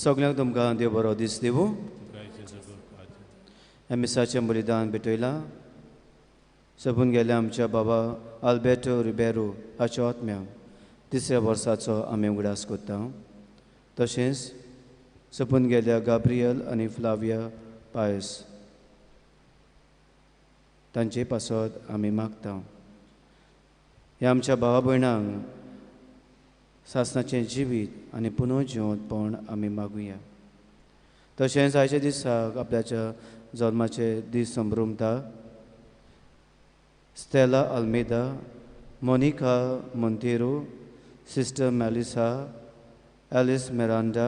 सगळ्यांक तुमकां देव बरो दीस दिवूं. ह्या मिसाचें बलिदान भेटयलां सोंपून गेल्या आमच्या बाबा आल्बेटो रिबेरो हाच्या आत्म्याक तिसऱ्या वर्साचो आमी उगडास करता. तशेंच सोंपून गेल्या गाब्रियल आनी फ्लाविया पायस तांचे पासत आमी मागता. ह्या आमच्या भावा भयणांक सासणाचें जिवीत आनी पुनर्जिवंतपण आमी मागुया. तशेंच आयच्या दिसाक आपल्याच्या जल्माचे दीस संभ्रमता Stella Almeida, Monica Monteiro, sister Melissa, Alice Miranda,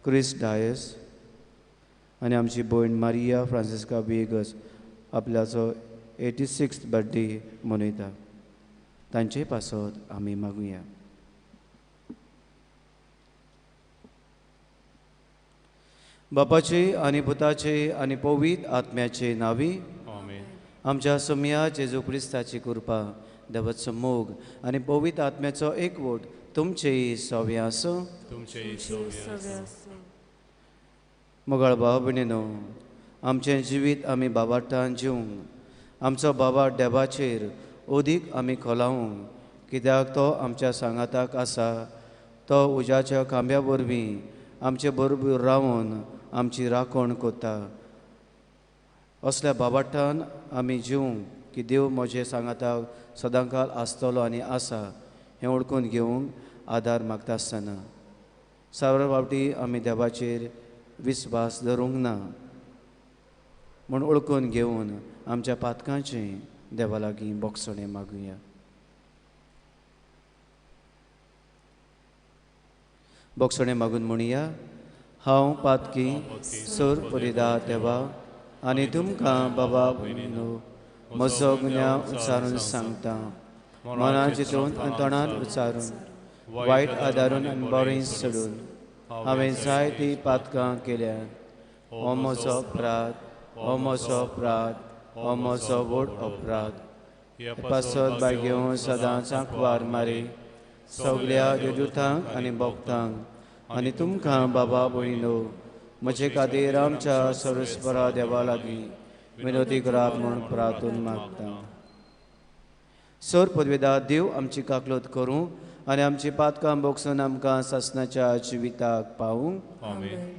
Chris Dias आनी आमची भयण मारिया फ्रांसिस्का विएगस आपल्याचो 86th birthday मनयता. तांचे पासत आमी मागुया. बापाचे आनी पुताचे आनी पवित्र आत्म्याचे नांवी आमेन. आमच्या सोमया जेजू क्रिस्ताची कृपा, देवाचो मोग आनी पवित्र आत्म्याचो एकवट तुमचेय सव्या आसूं. तुमचेय सव्या आसूं. मोगाळ भाव भयणीनो, आमचें जिवीत आमी बाबाटान जिवंक, आमचो बाबा देवाचेर अदीक आमी खोलावंक, कित्याक तो आमच्या सांगाताक आसा. तो उज्याच्या खांब्या वरवीं आमचे बरोबर रावन आमची राखण करता. असल्या बाबाटान आमी जिवंक की देव म्हजे सांगाताक सदांकाल आसतलो आनी आसा हें वळखून घेवंक आदार मागता आसतना सावर फावटी आमी देवाचेर विस्वास धरूंक ना म्हूण वळखून घेवन आमच्या पातकांचें देवा लागीं बोगसणें मागुया. बोगसणें मागून म्हणया, हांव पातकी सोर परिदा देवा आनी तुमकां बाबा भयणीनो म्हजो गुन्यांव उच्चारून सांगता. मनान चिंतून आनी तोंडान उच्चारून, वायट आदारून आनी बरें सोडून हांवें जायतीं पातकां केल्यात. हो म्हजो अपराध, हो म्हजो अपराध, हो म्हजो व्हड अपराध. हे पासत भाग्योवन सदांच आंकवार मारी सगल्या देवदूतांक आनी भक्तांक आनी तुमकां बाबा भयणीनो म्हजे खातीर आमच्या सर्वेस्परा देवा लागीं विनोदी करात म्हूण प्रार्थून मागता. सर पदवेदा देव आमची काकलत करूं आनी आमची पातकां बोगसून आमकां सासणाच्या जिविताक पावूं. आमेन.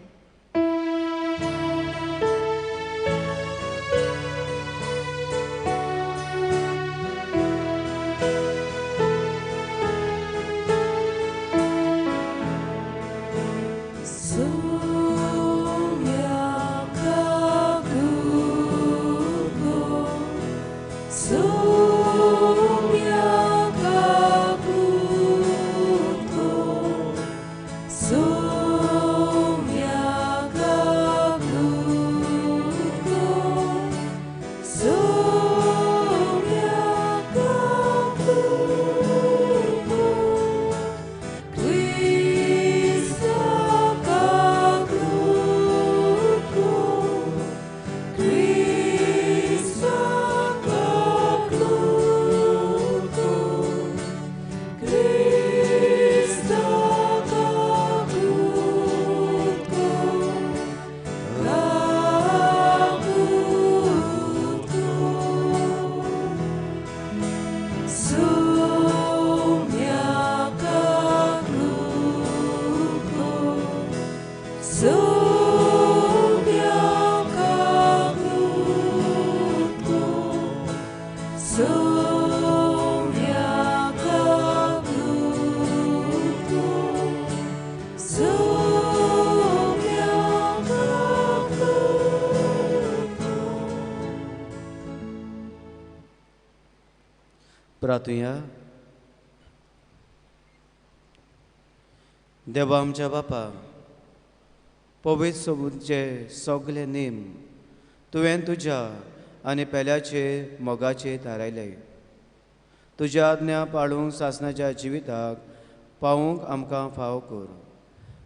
प्रार्थुया. देवा आमच्या बापा, पवित्र सबूचे सगळे नेम तुवें तुज्या आनी पेल्याचे मोगाचे थारायले. तुज्या आज्ञा पाळूंक सासणाच्या जिविताक पावूंक आमकां फावो कर.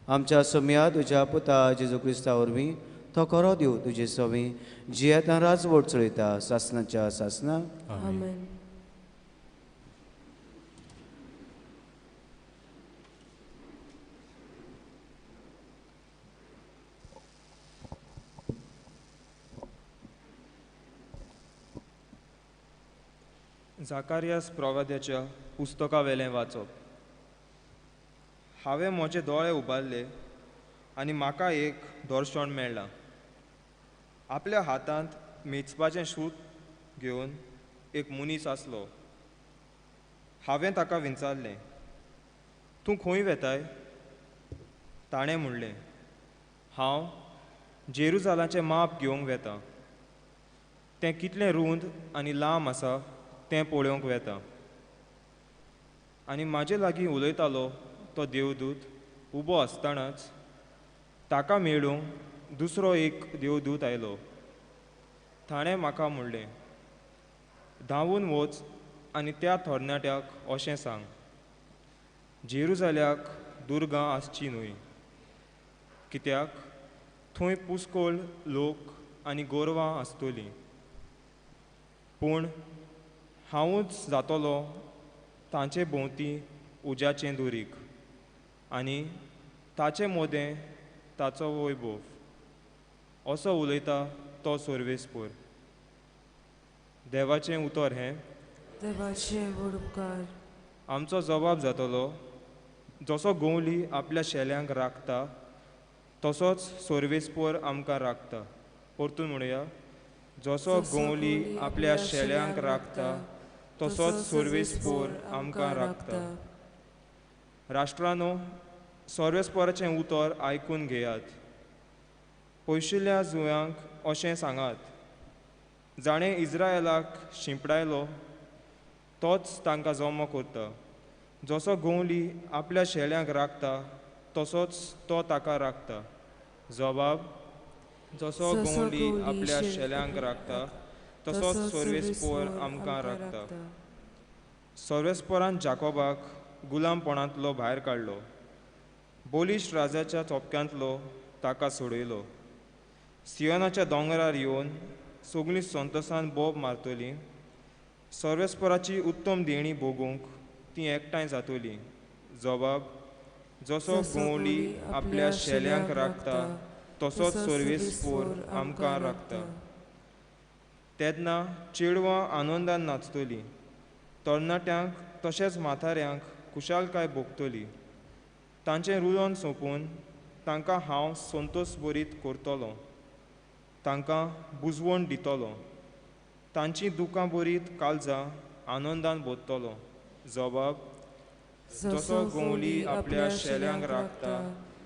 आमच्या सोम्या तुज्या पुता जेजू क्रिस्ता वरवीं तो खरो देव तुजे सवी जियेता राजवट चलयता सासणाच्या सासणां. आमेन. जाकारियास प्रवाद्याच्या पुस्तकावेलें वाचप. हांवें म्हजे दोळे उबारले आनी म्हाका एक दर्शन मेळ्ळां. आपल्या हातांत मेजपाचें सूत घेवन एक मनीस आसलो. हांवें ताका विचारलें, तूं खंय वेताय? ताणें म्हणलें, हांव जेरुजालाचें माप घेवंक वेतां. तें कितलें रूंद आनी लांब आसा तें पळोवंक वेता. आनी म्हाजे लागीं उलयतालो तो देवदूत उबो आसतनाच ताका मेळूंक दुसरो एक देवदूत आयलो. ताणें म्हाका म्हणलें, धांवून वच आनी त्या तरणाट्याक अशें सांग, जेरुजाल्याक दुर्गां आसची न्हय, कित्याक थंय पुस्कोळ लोक आनी गोरवां आसतलीं. पूण हांवूच जातलो तांचे भोंवती उज्याचें दुरीग आनी ताचे मोदें ताचो वैभव. असो उलयता तो सर्वेस्पोर. देवाचें उतर हें. देवाचें व्हड उपकार. आमचो जबाब जातलो, जसो गोवली आपल्या शेल्यांक राखता तसोच सर्वेस्पोर आमकां राखता. परतून म्हणुया, जसो गोवली आपल्या शेल्यांक राखता तसोच सर्वेस्पोर आमकां राखता. राष्ट्रानो, सर्वेस्पोराचें उतर आयकून घेयात. पयशिल्ल्या जुंव्यांक अशें सांगात, जाणें इज्रायलाक शिंपडायलो तोच तांकां जमो करता. जसो गोवली आपल्या शेल्यांक राखता तसोच तो ताका राखता. जबाब, जसो गोवली आपल्या शेल्यांक राखता तसोच सर्वेस्पोर आमकां राखता. सर्वेस्पोरान जाकोबाक गुलामपणांतलो भायर काडलो, बोलिश राजाच्या चोपक्यांतलो ताका सोडयलो. सियोनाच्या दोंगरार येवन सगळीं संतोसान बोब मारतलीं. सर्वेस्पोराची उत्तम देणी भोगूंक तीं एकठांय जातलीं. जबाब, जसो गोवली आपल्या शेल्यांक राखता तसोच सर्वेस्पोर आमकां राखता. तेन्ना चेडवां आनंदान नाचतलीं, तरणाट्यांक तशेंच म्हाताऱ्यांक खुशालकाय भोगतली. तांचें रुजोन सोंपून तांकां हांव संतोष बरीत करतलो, तांकां बुजवण दितलो. तांची दुकां बरीत काळजां आनंदान भरतलो. जबाब, जसो गोवली आपल्या शेल्यांक राखता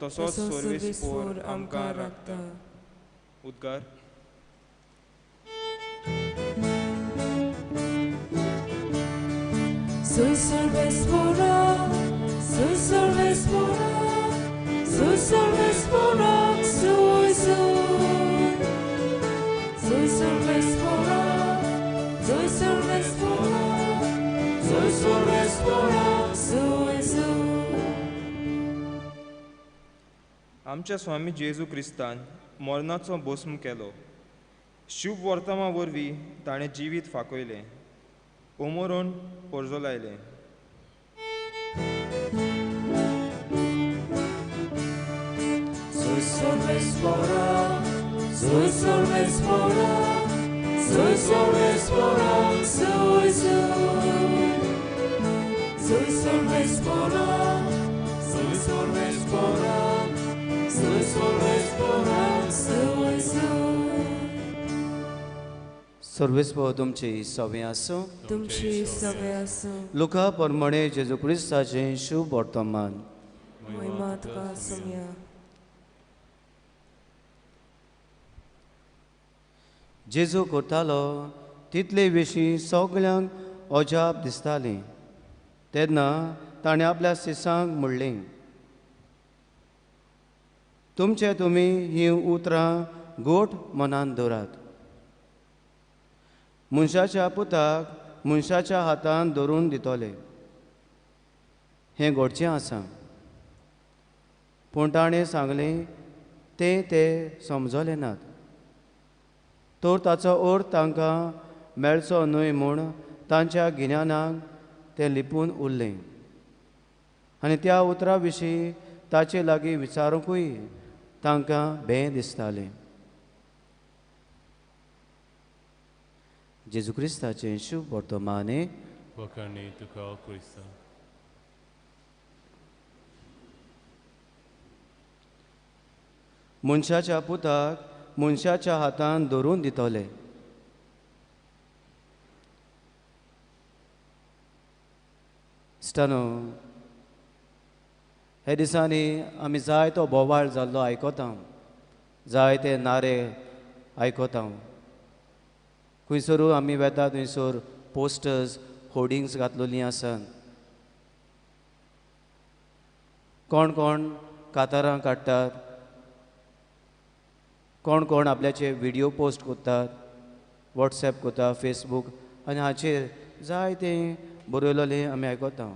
तसोच सर्वेस्पोर आमकां राखता. उद्गार. Soy Servespora, soy Servespora, soy Servespora, soy soy. Soy Servespora, soy Servespora, soy Servespora, soy soy. आमच्या स्वामी जेजू क्रिस्तान मरणाचो भस्म केलो. शुभ वर्तमा वरवीं ताणें जिवीत फांकयलें, उमरून पोरजोलायलें. Soy Servespora, soy Servespora, soy Servespora, soy soy. Soy Servespora, soy Servespora, soy Servespora, soy soy. सर्वेस्पोर तुमची सवे आसूं. तुमची सवे आसूं. लुका प्रमाणे जेजू क्रिस्ताचें शुभ वर्तमान. महिमा तुका सोम्या. जेजू करतालो तितले विशीं सगळ्यांक अजाप दिसतालें. तेन्ना ताणें आपल्या शिसांक म्हणलें, तुमचे तुमी हीं उतरां गोठ मनान दवरात. मनशाच्या पुताक मनशाच्या हातान धरून दितले. हें घडचें आसा. पूण ताणें सांगलें तें ते समजले नात, तर ताचो अर्थ तांकां मेळचो न्हय म्हूण तांच्या गिन्यानाक तें लिपून उरलें. आनी त्या उतरा विशीं ताचे लागीं विचारूंकूय तांकां भें दिसतालें. जेजू क्रिस्ताचें शुभ वर्तमाने. वखाणी तुका क्रिस्ता. मनशाच्या पुताक मनशाच्या हातान धरून दितले. इश्टानो, हे दिसांनी आमी जायतो बोवाळ जाल्लो आयकता, जायते नारे आयकता. खंयसरूय आमी वेता थंयसर पोस्टर्स, होर्डिंग्स घातलेलीं आसात. कोण कोण कातारां काडटात, कोण कोण आपल्याचे व्हिडियो पोस्ट करतात, वॉट्सएप करता, फेसबूक आनी हाचेर जायतें बरयलेलें आमी आयकता.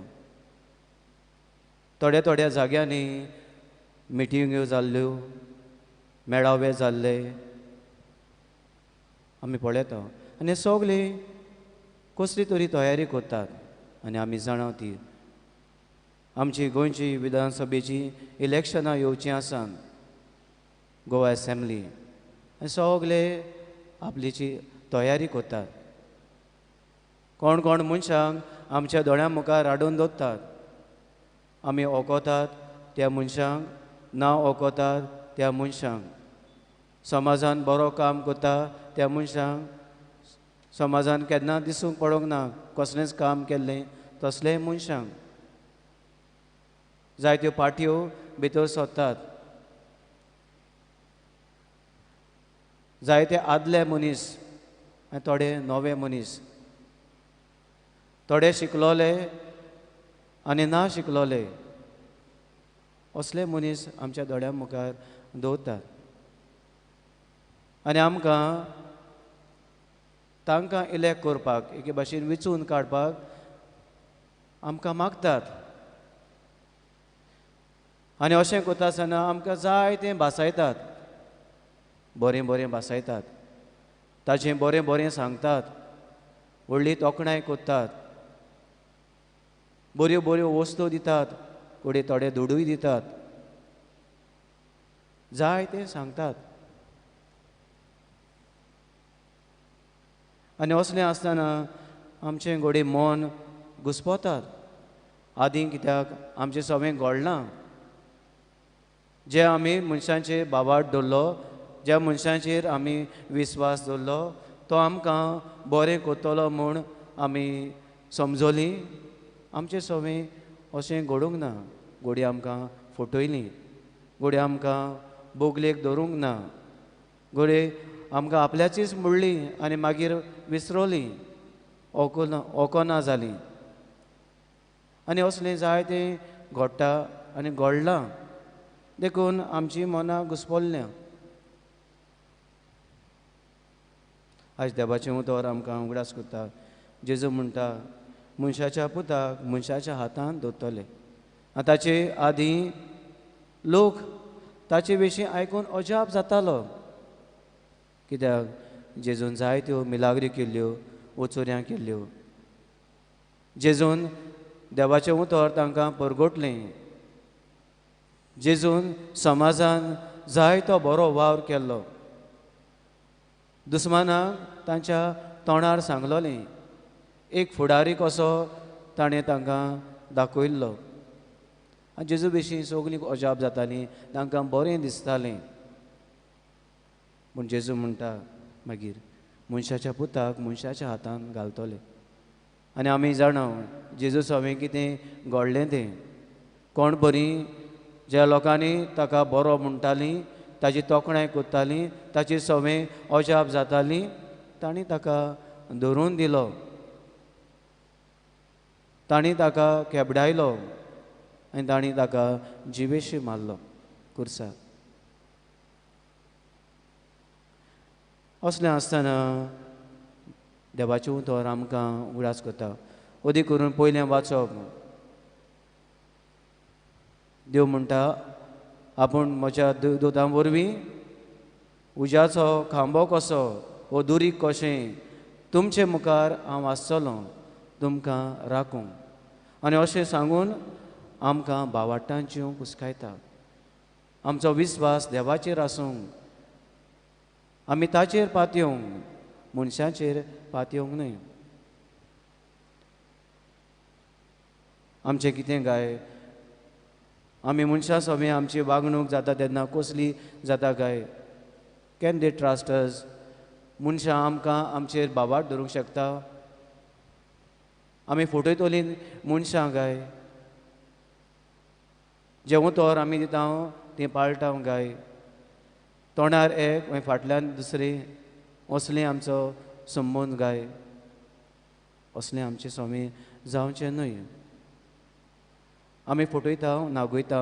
थोड्या थोड्या जाग्यांनी मिटिंग्यो जाल्ल्यो, मेळावे जाल्ले आमी पळयता आनी सगळीं कसली तरी तयारी करतात. आनी आमी जाणा ती आमची गोंयची विधानसभेची इलेक्शनां येवचीं आसा, गोवा एसेंब्ली, आनी सगळे आपलीची तयारी करतात. कोण कोण मनशांक आमच्या दोळ्यां मुखार हाडून दवरतात, आमी ओकोतात त्या मनशांक, ना ओकोतात त्या मनशांक, समाजान बरो काम करता त्या मनशांक, समाजान केन्ना दिसूंक पडोंक ना कसलेंच काम केल्लें तसलें मनशांक, जायत्यो पार्ट्यो भितर सोदतात, जायते आदले मनीस आनी थोडे नवे मनीस, थोडे शिकलोले आनी ना शिकलोले, असले मनीस आमच्या दोळ्यां मुखार दवरतात आनी आमकां तांकां इलेक्ट करपाक, एके भाशेन विचून काडपाक आमकां मागतात. आनी अशें करता आसतना आमकां जायतें भासायतात, बरें बरें भासायतात, ताचें बरें बरें सांगतात, व्हडली तोखणाय करतात, बऱ्यो बऱ्यो वस्तू दितात, थोडे थोडे दुडूय दितात, जायतें सांगतात. आनी असलें आसतना आमचें घोडे मन घुस्पतात. आदीं कित्याक आमचें सगळें घडलां, जे आमी मनशांचेर बाबाट दवरलो, ज्या मनशांचेर आमी विस्वास दवरलो तो आमकां बरें करतलो म्हूण आमी समजलीं. आमचें सगळें अशें घडूंक ना. घोडये आमकां फटयलीं, घोडये आमकां बोगलेक धरूंक ना, घोडये आमकां आपल्याचीच म्हणली आनी मागीर विसरली, ओकना जाली. आनी असलें जायतें घडटा आनी घडलां, देखून आमची मनां घुस्पल्ल्यां. आयज देवाचें उतर आमकां उगडास करता. जेजू म्हणटा, मनशाच्या पुताक मनशाच्या हातान दवरतले. आनी ताचे आदीं लोक ताचे विशीं आयकून अजाप जातालो, कित्याक जेजून जायत्यो मिलाग्री केल्ल्यो, ओचोऱ्यां केल्ल्यो. जेजून देवाचें उतर तांकां परगटलें, जेजून समाजान जायतो बरो वावर केल्लो, दुस्मानाक तांच्या तोंडार सांगलोलें, एक फुडारी कसो ताणें तांकां दाखयल्लो. आनी जेजू विशीं सगळीं अजाप जातालीं, तांकां बरें दिसतालें. पूण जेजू म्हणटा मागीर मनशाच्या पुताक मनशाच्या हातान घालतले. आनी आमी जाणा जेजू सवें कितें घडलें तें. कोण बरीं ज्या लोकांनी ताका बरो म्हणटालीं, ताची तोखणाय करतालीं, ताची सवें अजाप जातालीं, तांणी ताका धरून दिलो, तांणी ताका केबडायलो आनी तांणी ताका जिवेशी मारलो कुर्साक. असलें आसतना देवाचें उतर आमकां उगडास करता. अदीक करून पयलें वाचप, देव म्हणटा आपूण म्हज्या दुतां वरवीं उज्याचो खांबो कसो वो दुरीग कशें तुमचे मुखार हांव आसतलो तुमकां राखूंक. आनी अशें सांगून आमकां बावाटांच्यो कुसकायता. आमचो विस्वास देवाचेर आसूंक, आमी ताचेर पातयेवंक, मनशाचेर पातयेवंक न्हय. आमचें कितें काय आमी मनशां सगळीं आमची वागणूक जाता तेन्ना कसली जाता काय? Can they trust us? मनशां आमकां आमचेर बाबाट धरूंक शकता? आमी फटयतलीं मनशां काय? जेवण तोर आमी दिता तीं पाळटा काय? तोंडार एक मागीर फाटल्यान दुसरी, असलें आमचो संबंद काय? असलें आमचें स्वामी जावचें न्हय. आमी फटयता नागयता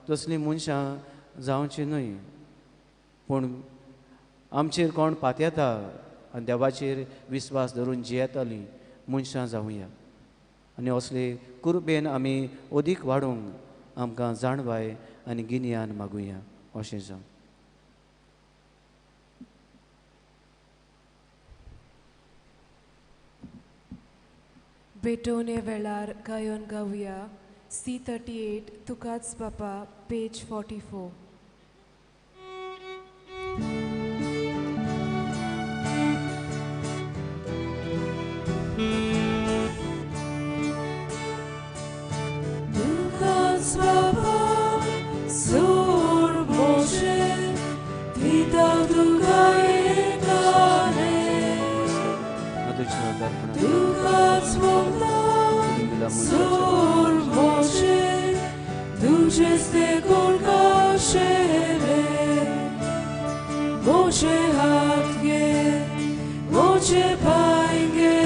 तसलीं मनशां जावचीं न्हय. पूण आमचेर कोण पातयेता आनी देवाचेर विस्वास धरून जियेतालीं मनशां जावया. आनी असले कृपेन आमी अदीक वाडोवंक आमकां जाणवाय आनी गिन्यान मागुया. अशें जावं. भेटवणे वेळार गायोन गावया C38 तुकाच बापा, पेज 44. तुकाच बापा सोड मोशे दिता तुका एकाने, तुकाच मोगता सोड मोशे तुजेस्ते कोण काशेले, मोशे हात घे मोशे पांय घे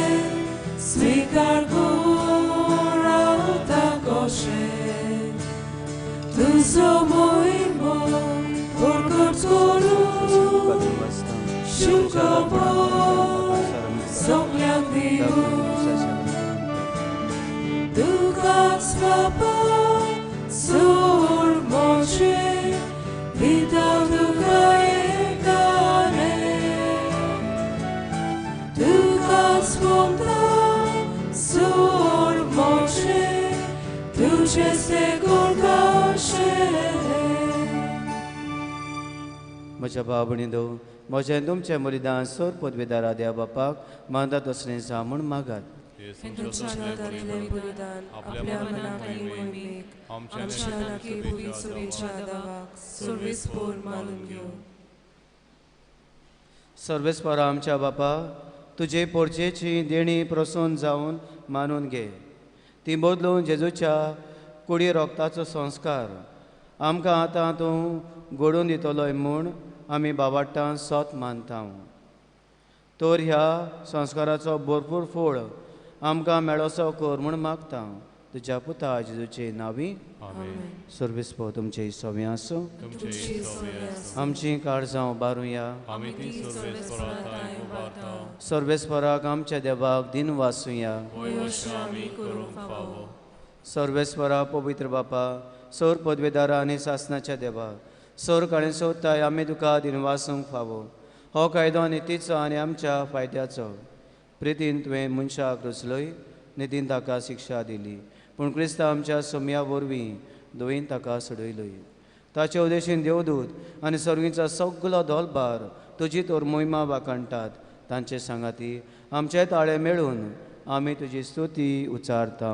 स्वीकार कर रावता कशे, तुजो मोहिमो प्रकट करूं शुक्रबो सगल्यांक दिवं, तुकाच बापा सोड मोशे दिता तुका एकाने, तुकाच मोगता सोड मोशे तुजेस्ते कोण काशेले. म्हज्या भाव भयणींनो, म्हजें तुमचें बलिदान सोर पदवेदारा देवा बापाक मानता तसलें जावं म्हूण मागात. बलिदान आपल्या मनाक आनी मोहिमेक आमच्या नाकी शुभेच्छा दावाक सर्वेस्पोर मानून घेवं. सर्वेस्पोरा आमच्या बापा, तुजे पोरचेची देणी प्रसन्न जावन मानून घे. ती बदलून जेजूच्या कुडी रोगताचो संस्कार आमकां आतां तूं घडोवन दितलोय म्हूण आमी बाबाट्टां सोत मानता. तर ह्या संस्काराचो भरपूर फोळ आमकां मेळोसो कर म्हूण मागता. तुज्या पुता जेजूचे नांवी. सर्वेस्पोर तुमचे सवे आसूं. आमची काळजां उबारुया. सर्वेस्पोराक आमच्या देवाक दिन वासुया. सर्वेस्वरा पवित्र बापा, सौर पदवेदारा आनी सासनाच्या देवा, सौर काळें सोदताय आमी तुका दिनवासूंक फावो. हो कायदो नितीचो आनी आमच्या फायद्याचो. प्रितीन तुवें मनशाक रचलोय, नितीन ताका शिक्षा दिली, पूण क्रिस्ता आमच्या सोम्या वरवीं दोयीन ताका सोडयलोय. ताचे उदेशीन देवदूत आनी सर्गीचो सगलो दोलभार तुजी तर मोहिमा वाखाणटात. तांचे सांगाती आमचे ताळे मेळून आमी तुजी स्तुती उच्चारता.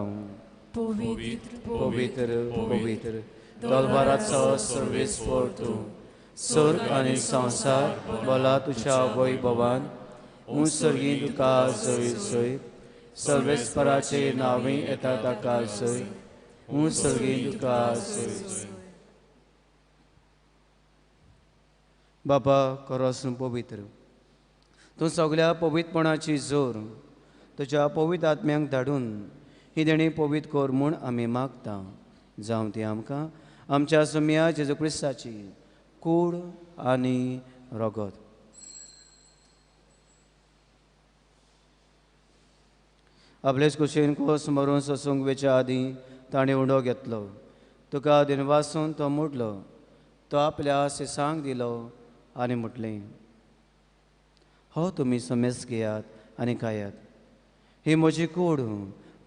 पवित्र पवित्र पवित्र दोलभाराचो सर्वेस्पोर तूं, स्वर्ग आनी संवसार बोला तुज्या वैभवान. ऊंच सर्गी तुका जय जय, सर्वेस्पराचे नांवी येता ताका जय. ऊंच सर्गी तुका जय जय. बाबा करोस पवित्र, तूं सगल्या पवित्रपणाची जोर तुज्या पवित्र आत्म्यांक धाडून ही देणी पवित्र कर म्हूण आमी मागता. जावं ती आमकां आमच्या सुम्या जेजू क्रिस्ताची कूड आनी रगत. आपलेच कुशीन कोस मरून सोसूंक वेच्या आदीं ताणें उंडो घेतलो, तुका दिनवासून तो मोडलो, तो आपल्या सिसांक दिलो आनी म्हटलें, हो तुमी समेस घेयात आनी खायात, ही म्हजी कूड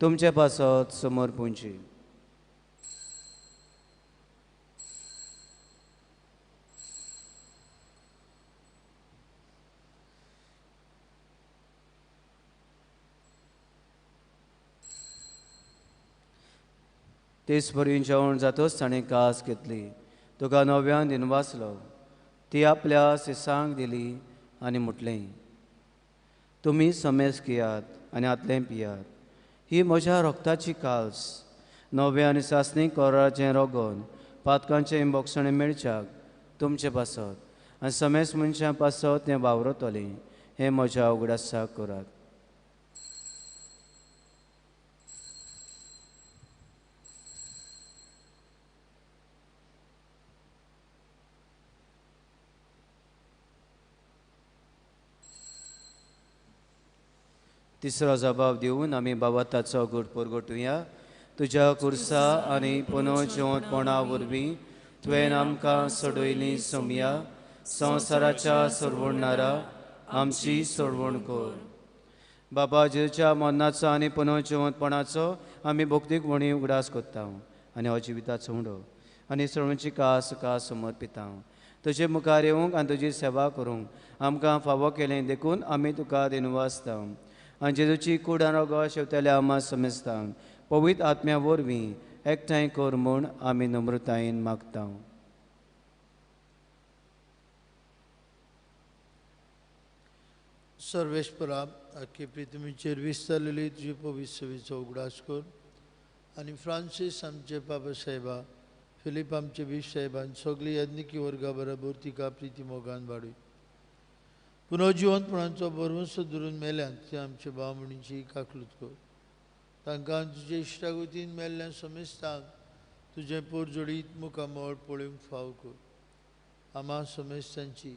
तुमचे पासत समोर पुंची. तेच परी जेवण जातच ताणें कास घेतली, तुका नव्यान दिनवासलो, ती आपल्या शिसांक दिली आनी म्हटलें, तुमी समेस घेयात आनी आतलें पियात, ही म्हज्या रोगताची काल्स, नव्या आनी सासणी कोराचें रोगोन पातकांचें बोगसणें मेळच्याक तुमचे पासत आनी समेस मनशां पासत तें वावरतलें, हें म्हज्या उगडासाक करात. तिसरो जबाब दिवन आमी बाबा ताचो गुट परगटुया. तुज्या कुर्सा आनी पुनर्जिवंतपणा वरवीं तुवें आमकां सोडयली सोमया, संवसाराच्या सोडवणणारा आमची सोडवण कर. बाबा जेजूच्या मरणाचो आनी पुनर्जिवंतपणाचो आमी भक्तीक वणी उगडास करता आनी हो जिविताचो उंडो आनी सोडवणची कास तुका समर्पिता. तुजे मुखार येवंक आनी तुजी सेवा करूंक आमकां फावो केलें देखून आमी तुका दिनवासता. आनी जेजूची कूड आनी रोगो शेवतल्या आमा समेस्तांक पवित्र आत्म्या वरवीं एकठांय कर म्हूण आमी नम्रतायेन मागता. सर्वेस्परा आख्खे पृथ्वीचेर विस्तारलेली तुजी पवित्र सेवेचो उगडास कर आनी फ्रांसीस आमचे बाबा साहेबा, फिलीप आमचे बीश साहेबान सगळी याज्ञिकी वर्गा बरोबर तिका प्रिती मोगान वाडय. पुनर्जिवंतपणाचो भरवंसो धरून मेल्यान ते आमचे भाव म्हणीची काकलूत कर. तांकां तुजे इश्टागतीन मेल्ल्या समेस्तांक तुजें पोरजोडीत मुखामळ पळोवंक फाव कर. आमा समेस्तांची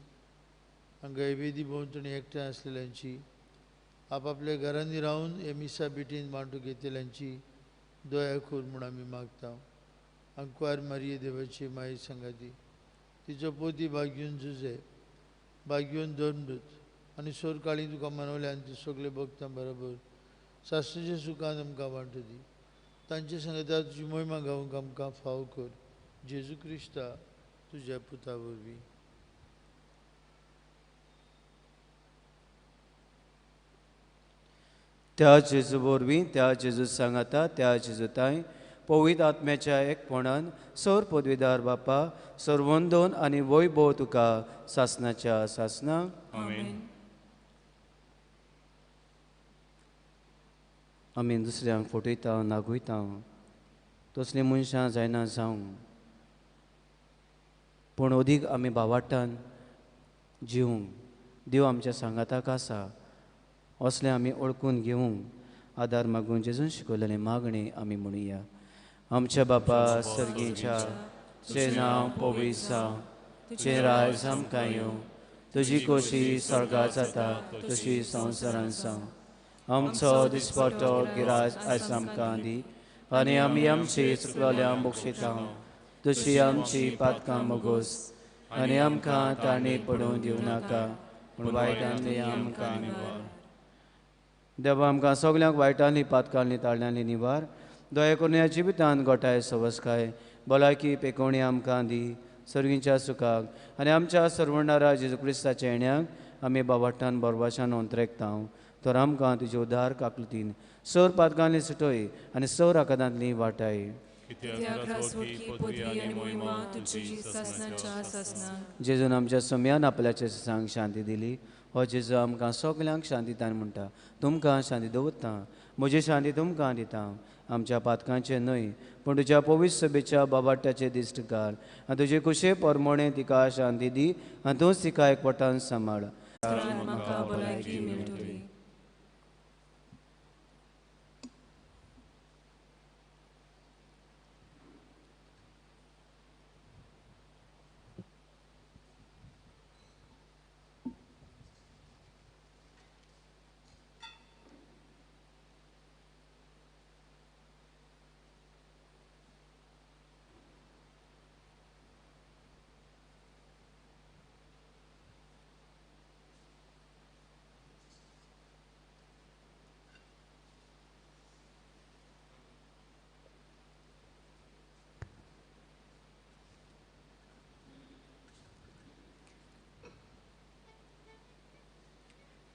हांगा वेदी भोंवतणी एकठांय आसलेल्यांची, आपापल्या घरांनी रावन हे मिसा बिटीन मांडू घेतल्यांची दया कर म्हूण आमी मागता. आंकवार मारिये देवाची माये सांगाती, तिचो पोती भाग्यून जुजे, भाग्यून धर्मदूत आनी सोरकाळी तुका मनवल्या आनी ती सगळे भक्तां बरोबर सासणेच्या सुखान आमकां वांटू दी. तांचे सांगता तुजी मोहिमा गावंक आमकां फाव कर. जेजू क्रिस्ता तुज्या पुता वरवीं. त्या जेजू वरवीं, त्या जेजू सांगाता, त्या जेजूताय पवित्र आत्म्याच्या एकपणान सर पदवीदार बापा सर्वंदोन आनी वैभव तुका सासनाच्या सासना. आमेन. आमी दुसऱ्यांक फटयता नागयता तसलीं मनशां जायना जावं, पूण अदीक आमी भावार्तान जिवंक देव आमच्या सांगाताक आसा असलें आमी ओळखून घेवंक आदार मागून जेजून शिकयलेली मागणी आमी म्हणुया. आमच्या बापा सर्गीच्या, तुजें नांव पवित्र जावं, तुजें राज आमकां येवं, तुजी खोशी स्वर्गांत जाता तशी संवसारांत जावं. आमचो दिसपट्टो गिराज आयज आमकां दी आनी आमी आमची चुकलोल्यांक बक्षिता तशी आमची पातकां मोगोस आनी आमकां ताणी पडून दिवं नाका, पूण वायटांतली आमकां निवार. देवा आमकां सगल्यांक वायटांनी पातकांनी ताळ्यांनी निवार. दया करून ह्या जिवितांत गोठाय सवसकाय भलायकी पेकोवणी आमकां दी सर्गींच्या सुखाक आनी आमच्या सर्वणारा जेजू क्रिस्ताच्या येण्याक आमी बाबाटान बरवाशान अंतरेकता. तर आमकां तुजे उदार काकलतीन सर पातकांनी सुटय आनी सर आकादांतली वाटाय. जेजून आमच्या सम्यान आपल्याचे सांग शांती दिली. हो जेजू आमकां सगल्यांक शांती दिता म्हणटा, तुमकां शांती दवरता, म्हजी शांती तुमकां दिता. आमच्या पातकांचें न्हय पूण तुज्या पवित्र सभेच्या बाबाट्याचे दिश्ट घाल आनी तुजे कुशे परमोणे तिका शांती दी आनी तूंच तिका एकवटान सांबाळ.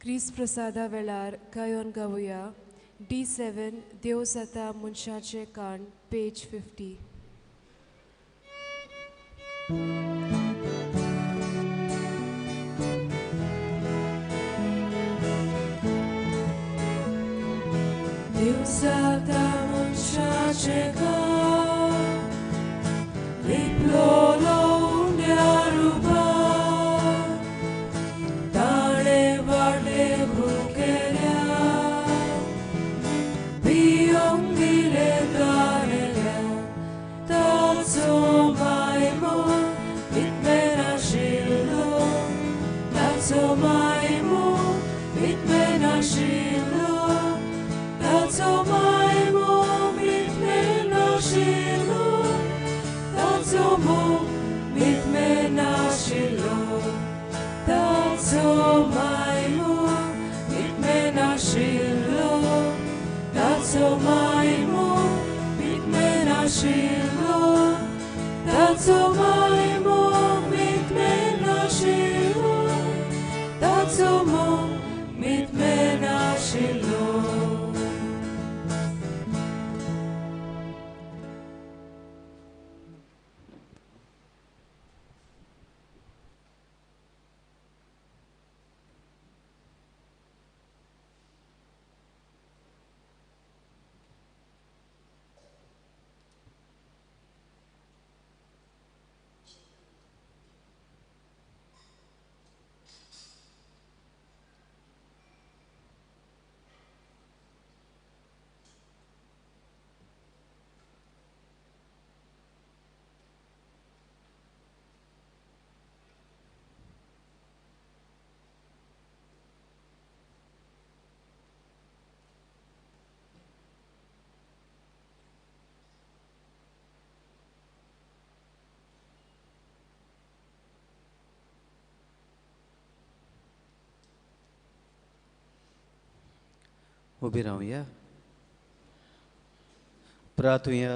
क्रिस्त प्रसादा वेळार गायोन गावया, D7 देव जाता मनशाचें काण, पेज 50. देव जाता मनशाचें काण, लिपलोलो उण्या रुपान, ताणें वाडलें भुकेल्या, पियोंक दिलें गारेल्या, ताचो मायमो वितमेन आशिल्लो, ताचो मायमो वितमेन आशिल्लो, ताचो मायमो वितमेन आशिल्लो, ताचो मोग वितमेन आशिल्लो, ताचो मायमो वितमेन आशिल्लो, ताचो मायमो वितमेन आशिल्लो, ताचो मायमो वितमेन आशिल्लो, ताचो मोग वितमेन आशिल्लो. उबी रावया, प्रार्थुया.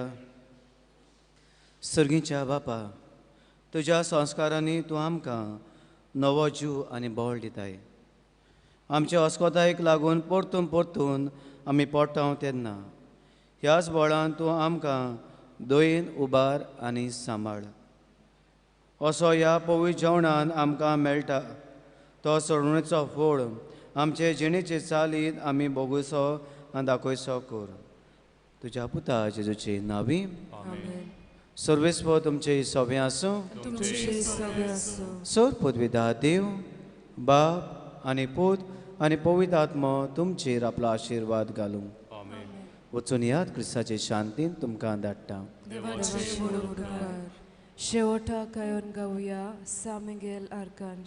सर्गीच्या बापा, तुज्या संस्कारांनी तूं आमकां नवो जीव आनी बळ दिताय. आमच्या अस्कोतायेक लागून परतून परतून आमी पडटा तेन्ना ह्याच बळान तूं आमकां दयेन उबार आनी सांबाळ. असो ह्या पवित्र जेवणान आमकां मेळटा तो सोडणेचो फोड आमचे जिणेचे चालीत आमी भोगुसो आनी दाखयसो कर. तुज्या पुता जेजूचे नावी. सर्वेस्व तुमचे सगळें आसूं. सर पदवीदा देव बाप आनी पूत आनी पवित्र आत्मो तुमचेर आपलो आशिर्वाद घालूं. वचून याद क्रिस्ताचे शांतीन तुमकां धाडटा. शेवटाक गायोन गावया सा Miguel आर्कांज.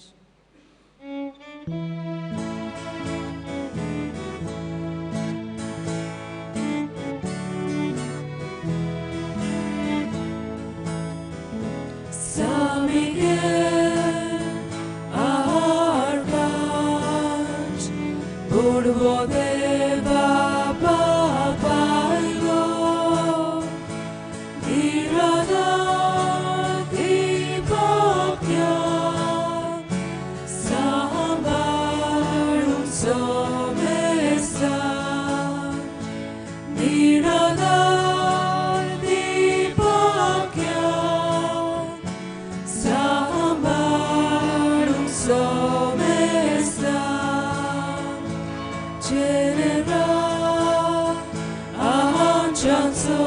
San Miguel Archange, Purvo Deva Papailo, Niradati Bhakya, Sambarum Somesa, Niradati Bhakya, Sambarum Somesa, Genera Anchanso.